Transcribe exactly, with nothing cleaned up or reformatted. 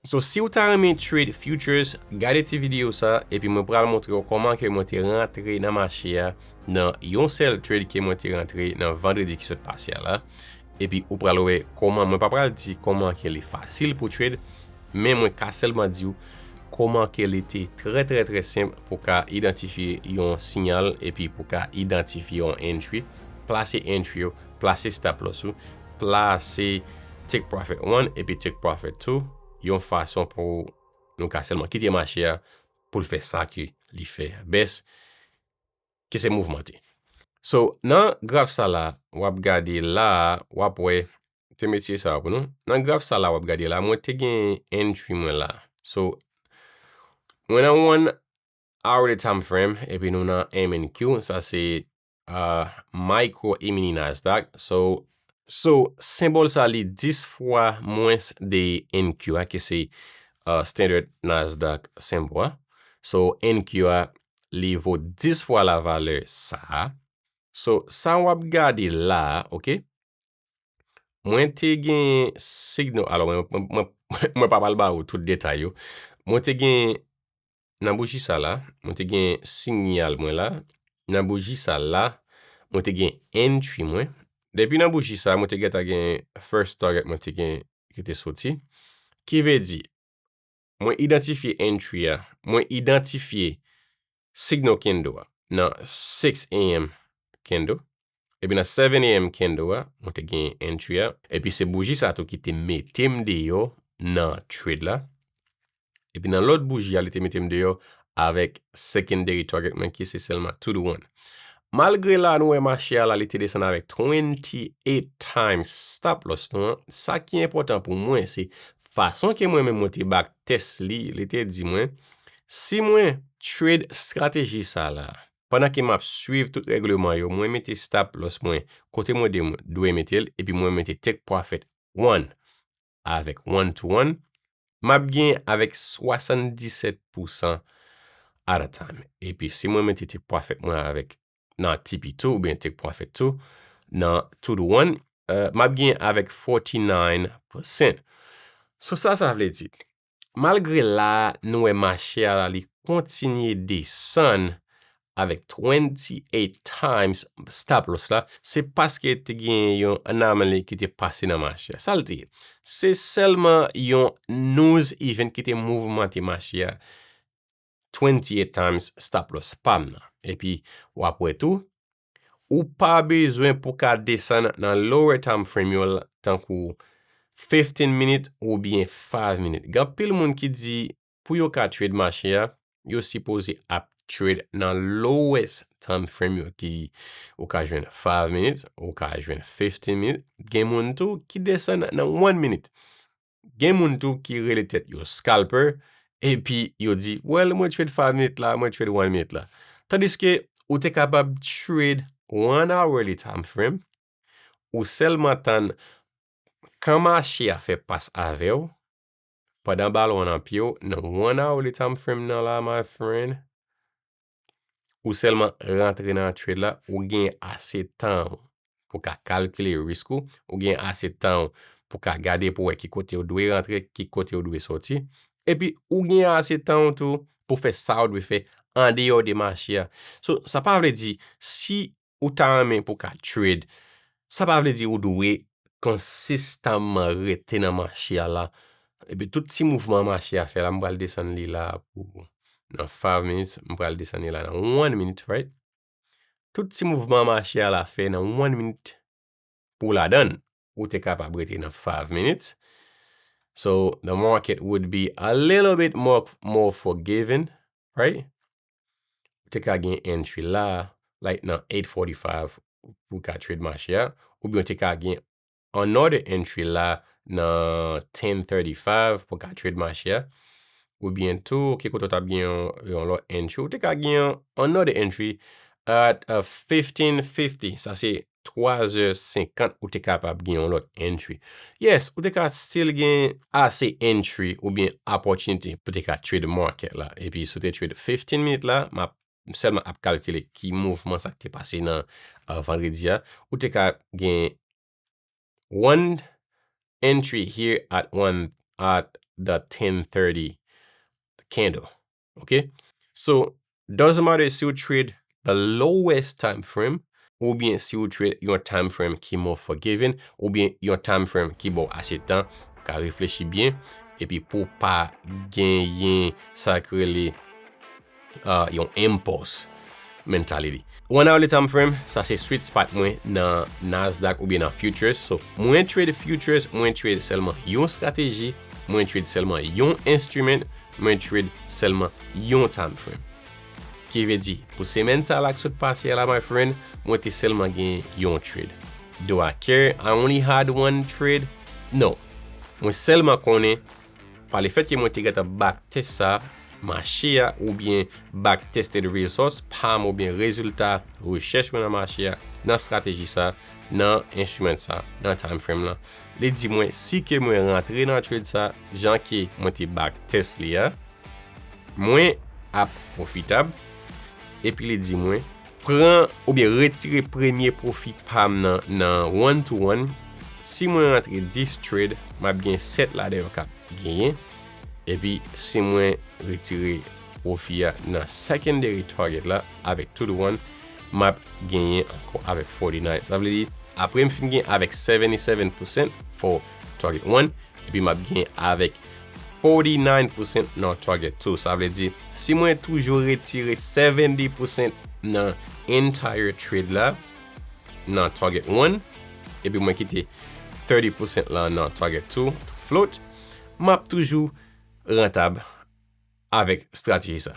So, si w ta renmen trade futures, gade ti videyo sa, epi mwen pral montre w kòman ke mwen te rantre nan mache a, nan yon sèl trade ke mwen te rantre nan vandredi ki sot pase a la. Epi ou pral wè kòman, mwen pa pral di kòman ke li fasil pou trade, men mwen ka sèlman di w kòman ke li te trè, trè, trè senp pou ka idantifye yon siyal epi pou ka idantifye yon entry, plase entry yo, plase stop loss ou, plase take profit one epi take profit two, yon fason pou nou ka sèlman kite mache a pou l fè sa ke li fè best, ki se mouvmante. So, nan graf sa la, w ap gade la, w ap wè, te metye sa pou nou. Nan graf sa la, w ap gade la, mwen te gen entry mwen la. So, mwen nan one hourly time frame, epi nou nan M and Q, sa se uh, micro e mini Nasdaq. So, so, senbòl sa li dis fwa mwens de N Q a, ki se uh, standard Nasdaq symbol a. So, N Q a, li vo dis fwa la valè sa a. So, sa w ap gade la, ok? Mwen te gen signal, alò, mwen, mwen, mwen, mwen pa pral ba ou tout detay yo. Mwen te gen, nan bouji sa la, mwen te gen siyal mwen la. Nan bouji sa la, mwen te gen entry mwen. Depi nan bouji sa, mwen te gentan gen first target mwen te gen ki te soti. Ki vle di, mwen idantifye entry a, mwen idantifye signal candle a nan six a.m. candle. Epi nan seven a.m. candle a, mwen te gen entry a. Epi se bouji sa tou ki te mete m deyò nan trade la. Epi nan lòt bouji a, li te mete m deyò avèk secondary target mwen ki se sèlman two to one. Malgre la nou wè mache a la, li te desann avèk twenty-eight times stop loss nou an, sa ki enpòtan pou mwen se fason ke mwen menm mwen te backtest li, li te di mwen, si mwen trade strateji sa la, pandan ke m ap swiv tout règleman yo, mwen mete stop loss mwen kote mwen de-, dwe mete l, epi mwen mete take profit one avèk one to one, m ap gen avèk swasanndisèt pousan at a time. Epi si mwen mete take profit mwen avèk nan T P two oubyen take profit two, nan two to one, uh, m ap gen avèk forty-nine percent. So sa, sa vle di, malgre la, nou wè mache a la, li kontinye desann avèk twenty-eight times stop loss la, se paske te gen yon anomaly ki te pase nan mache a. Sa l te ye? Se sèlman yon news event ki te mouvmante mache a twenty-eight times stop loss pa m nan. Epi, w ap wè tou, ou pa bezwen pou ka desann nan lower time frame yo, tankou fifteen minute oubyen five minute. Gen anpil moun ki di, pou yo ka trade mache a, yo sipoze ap trade nan lowest time frame yo ki ou ka jwenn five minutes, ou ka jwenn fifteen minutes. Gen moun tou ki desann nan one minute. Gen moun tou ki rele tèt yo scalper, epi yo di, well, mwen trade five minutes la, mwen trade one minute la. Tandiske ou te kapab trade one hourly time frame, ou sèlman tann kan mache a fè pas avè w, pandan balon an nan pye w, nan one hourly time frame nan la, my friend, ou sèlman rantre nan trade la, ou gen ase tan pou ka kalkile risk ou, ou gen ase tan pou ka gade pou wè ki kote ou dwe rantre, ki kote ou dwe soti, epi ou gen ase tan tou pou fè sa ou dwe fè andeyò de mache a. So, sa pa vle di, si ou ta renmen pou ka trade, sa pa vle di ou dwe konsistaman rete nan mache a la. Epi tout ti mouvman mache a fè la, m pral desann li la pou nan five minutes, m pral desann li la nan one minute, right? Tout ti mouvman mache a la fè nan one minute pou ladann, ou te kapab rete nan five minutes. So, the market would be a little bit more, more forgiving, right? Ou te ka gen entry la, like nan eight forty-five pou ka trade mache a, oubyen ou te ka gen another entry la nan ten thirty-five pou ka trade mache a, oubyen tou, ki kote w t ap gen yon, yon lòt entry, ou te ka gen yon another entry at uh, fifteen fifty, sa se twa zè senkant ou te kapab gen yon lòt entry. Yes, ou te ka still gen ase entry oubyen opportunity pou te ka trade market la. Epi si w te trade fifteen minute la, m ap sèlman ap kalkile ki mouvman sa k te pase nan uh, vandredi a. Ou te ka gen one entry here at one at the ten thirty candle. Ok? So, doesn't matter si ou trade the lowest time frame, oubyen si ou trade yon time frame ki more forgiving, oubyen yon time frame ki ba w ase tan, ka reflechi byen, epi pou w pa genyen sa k rele uh, yon impulse mentality. One hourly time frame, sa se sweet spot mwen nan Nasdaq oubyen nan futures. So, mwen trade futures, mwen trade sèlman yon strateji, mwen trade sèlman yon instrument, mwen trade sèlman yon time frame. Ki vle di, pou semèn sa la k sot pase a la, my friend, mwen te sèlman gen yon trade. Do I care? I only had one trade? No. Mwen sèlman konnen, pa lefèt ke mwen te gentan backtest sa, mache a, oubyen backtested results pa m, oubyen rezilta rechèch mwen nan mache a, nan strateji sa, nan instrument sa, nan time frame lan, li di mwen si ke mwen rantre nan trade sa, jan ke mwen te backtest li a, mwen ap pwofitab. Epi li di mwen, pran oubyen retire premye pwofi pa m nan, nan one to one. Si mwen rantre dis trade, m ap gen sèt ladan yo k ap genyen. Epi si mwen retire pwofi a nan secondary target la avèk two to one, m ap genyen ankò avèk forty nine. Sa vle di, apre m fin gen avèk seventy seven percent for target one, epi m ap gen avèk forty nine percent nan target two. Sa vle di, si mwen toujou retire seventy percent nan entire trade la, nan target one, epi mwen kite thirty percent la nan target two to float, m ap toujou rantab avèk strateji sa.